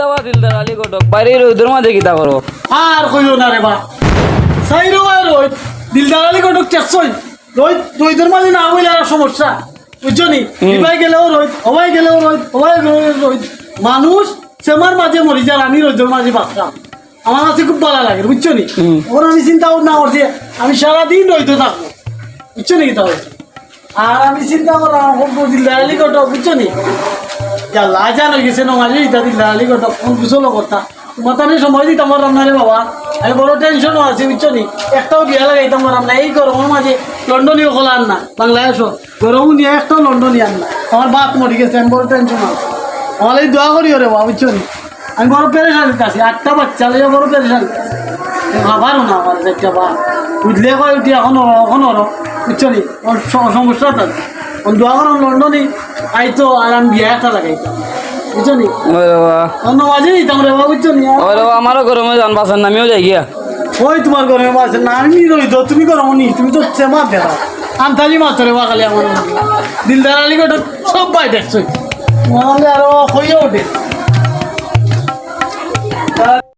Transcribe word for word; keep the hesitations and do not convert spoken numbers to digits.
বাবা দিলদার আলী ঘটক, বাইরে রইদর মাঝে কিতা করো? আর কইও না রে বা। সাইরো ভাই রইদ, দিলদার আলী ঘটক টেকছই। রইদ, রইদর মাঝে না বইলে আর সমস্যা। বুঝছো নি? হুম। ইবায় গেলেও রইদ, ওবায় গেলেও রইদ, ওবায় গেলেও রইদ। মানুষ সেমার মাঝে মরি যার, আমি রইদর মাঝে বাঁচলাম। আমার কাছে খুব ভালা লাগে, বুঝছো নি? হুম। ওর আমি চিন্তা ভাবনা করছি, আমি সারাদিন রইদো থাকবো। বুঝছো নি কিতা কইছি? আর আমি চিন্তা করলাম, ও দিলদার আলী ঘটক, বুঝছো নি? ইয়াল্লা, আজান অই গেছে, নমাজে ইতা দিলদার আলী ঘটক, কোন গোসল করতা? তোমার তানে সময় দিতাম পারলাম না রে বাবা। আমি বড় টেনশনও আছি, বুঝছো নি? একটাও বিয়া লাগাইতাম পারলাম না। এই গরমর মাঝে লন্ডনীয় খোলা আর না, বাংলাদেশও। গরম নিয়ে একটাও লন্ডনী আর না। আমার বাপ মরি গেছে, আমি বড় টেনশন আছি। আমার এই দোয়া করিও রে বাবা, বুঝছো নি? আমি বড় পেরেশানিত আছি, আটটা বাচ্চা লইয়া বড় পেরেশানিত আছি। বাবারও না আমার একটা বা। বুঝলে কয় উঠি এখন ওরো, এখন ওরো, বুঝছো নি? ওর স-, সমস্যা তার। ওর দোয়া করো লন্ডনী আইতো আর আমি বিয়া একটা লাগাইতাম। বুঝছো নি? ওরে বাবা। অন্য মাঝে নিতাম রে বাবা, বুঝছো নি? ওরে বাবা, আমারও গরমে জান বাঁচার নামিও যাই গিয়া। ওই তোমার গরমে বাঁচে না, আমি রইদো, তুমি গরম নি, তুমি তো চেমা দেরা। আন্তাজি মাত্র রে বাবা, খালি আমার দিলদার আলী ঘটক সব ভাই দেখছো। তোমার আরো হইয়া ওঠে।